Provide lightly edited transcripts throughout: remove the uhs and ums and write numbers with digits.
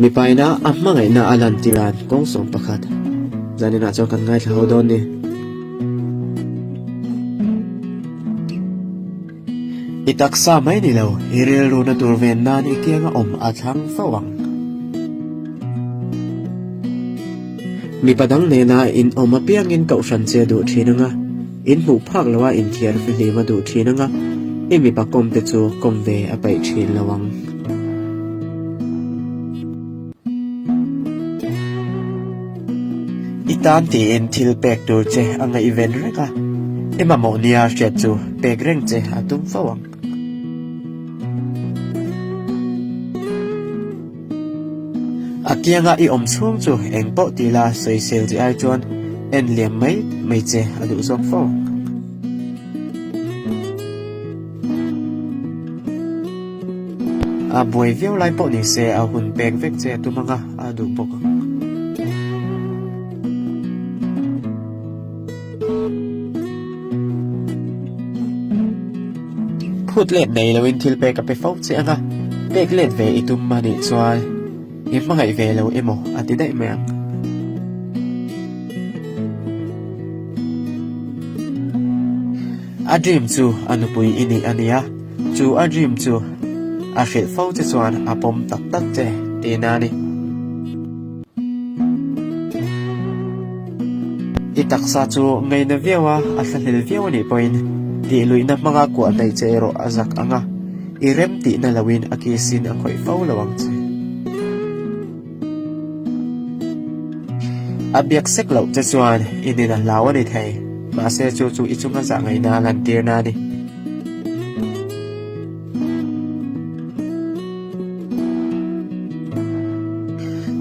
Mipaina a hmangaihna a lantir dan kawng sawm pakhat zaninah chuan kan ngaithla ho dawn ni. I taksa mai ni lo, i rilruna tur ven nan i kianga awm a thlang fo ang. Mipa dang nena in awm apiangin kohhran che duh thin anga, in hmuh phak loa inthiar fihlim a duh thin anga, i mipa kawm te chu kawm ve a paih thin lo ang. I tan tiin thil pek tur che a ngaihven reng a, i mamawh nia hriat chu pek reng che a tum fo ang. A kianga i awm chhung chu eng pawh ti la sawisel che ai chuan en liam mai mai che a duh zawk fo ang. A buai viau lai pawh ni se a hun pek vek che a tum ang a, a duh bawk ang. Phut let nei loin thil pek a pe fo che ang a, pek let ve i tum a nih chuan i hmangaih ve lo emaw a ti daih mai ang. A dream chu a nupui i nih a nia, chu a dream chu a hrilh fo che chuan a pawm tak tak che tihna a ni. I taksa chu ngaina viau a, a thlahlel viau a nih pawhin tihluihna hmanga kuah hnaih che erawh a zak ang a, i rem tihna loin a kisin a khawih fo lo ang che. A biak sek loh che chuan i nin a hlau a ni thei, mahse chu chu i chunga zah ngaihna a lantirna a ni.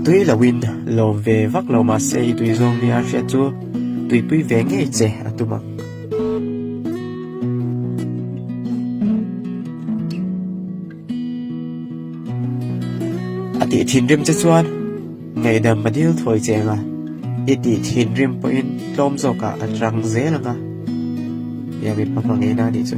Tui loin lawm ve vak lo mahse i tui zawng nia hriat chu tuipui ve ngei che a tum ang. A tih thinrim che chuan ngaihdam a dil thawi che ang a, i tih thinrim pawhin tlawm zawkah a rang zel ang a, nia mipa hmangaihna a nih chu.